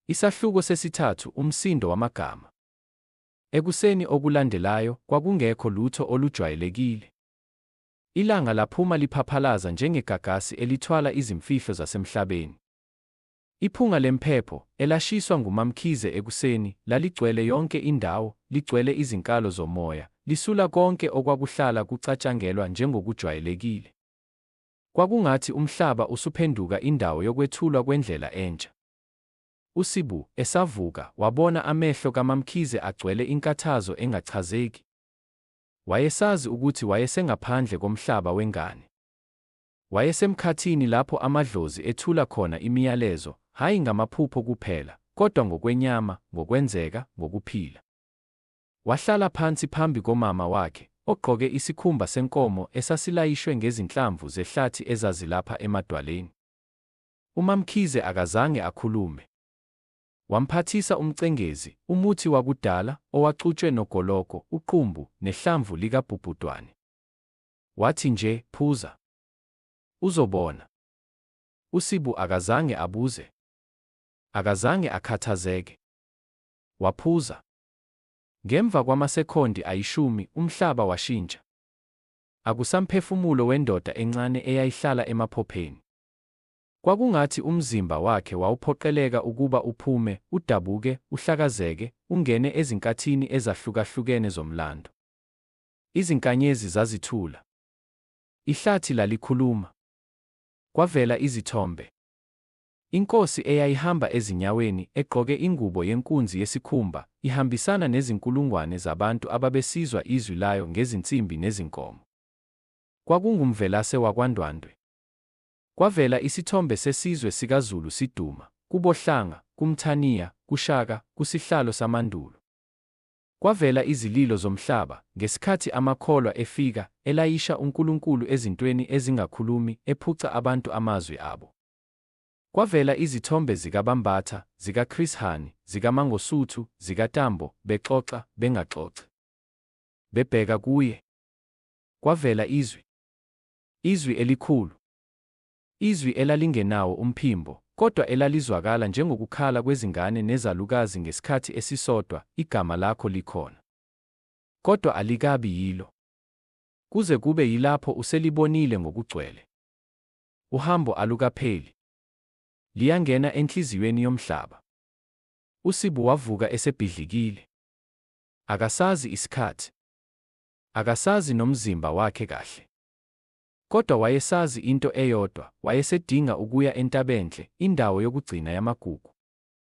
Isahluko sesithathu, Umsindo wamagama. Ekuseni okulandelayo, kwakungekho lutho olujwayelekile. Ilanga laphuma liphaphalaza njengegagasi elithwala izimfihlo zasemhlabeni. Iphunga lempepho, elashiswa nguMaMkhize ekuseni, laligcwele yonke indawo, ligcwele izinkalo zomoya, lisula konke okwakuhlala kucatshangelwa njengokujwayelekile. Kwakungathi umhlaba usuphenduka indawo yokwethulwa kwendlela entsha. USibu, esavuka, wabona amehlo kaMaMkhize agcwele inkathazo engachazeki. Wayesazi ukuthi wayesengaphandle komhlaba wengane. Wayesemkhathini lapho amadlozi ethula khona imiyalezo, hhayi ngamaphupho kuphela, kodwa ngokwenyama, ngokwenzeka, ngokuphila. Wahlala phansi phambi komama wakhe, ogqoke isikhumba senkomo esasilayishwe ngezinhlamvu zehlathi ezazilapha emadwaleni. UMaMkhize akazange akhulume. Wamphathisa umcengezi, umuthi wakudala owaxutshwe nogologo, uqumbu, nehlamvu likabhubhudwane. Wathi nje, Phuza. Uzobona. USibu akazange abuze. Akazange akhathazeke. Waphuza. Ngemva kwamasekhondi ayishumi, umhlaba washintsha. Akusamphefumulo wendoda encane eyayihlala emaphopheni. Kwakungathi umzimba wakhe wawuphoqeleka ukuba uphume, udabuke, uhlakazeke, ungene ezinkathini ezahlukahlukene zomlando. Izinkanyezi zazithula. Ihlathi lalikhuluma. Kwavela izithombe. Inkosi eyayihamba ezinyaweni, egqoke ingubo yenkunzi yesikhumba, ihambisana nezinkulungwane zabantu ababesizwa izwi layo ngezinsimbi nezinkomo. KwakunguMvelase wakwaNdwandwe. Kwavela isithombe sesizwe sikaZulu siduma, kuboHlanga, kuMthaniya, kuShaka, kusihlalo samandulo. Kwavela izililo zomhlaba, ngesikhathi amakholwa efika, elayisha uNkulunkulu ezintweni ezingakhulumi, ephuca abantu amazwi abo. Kwavela izithombe zikaBambatha, zikaChris Hani, zikaMangosuthu, zikaTambo, bexoxa, bengaxoxi. Bebheka kuye. Kwavela izwi. Izwi elikhulu. Izwi elalingenawo umphimbo, kodwa elalizwakala njengokukhala kwezingane nezalukazi ngesikhathi esisodwa, igama lakho likhona. Kodwa alikabi yilo. Kuze kube yilapho uselibonile ngokugcwele. Uhambo alukapheli. Liyangena enhliziyweni yomhlaba. USibu wavuka esebhidlikile. Akasazi isikhathi. Akasazi nomzimba wakhe kahle. Kodwa wayesazi into eyodwa, wayesedinga ukuya eNtabenhle, indawo yokugcina yamagugu.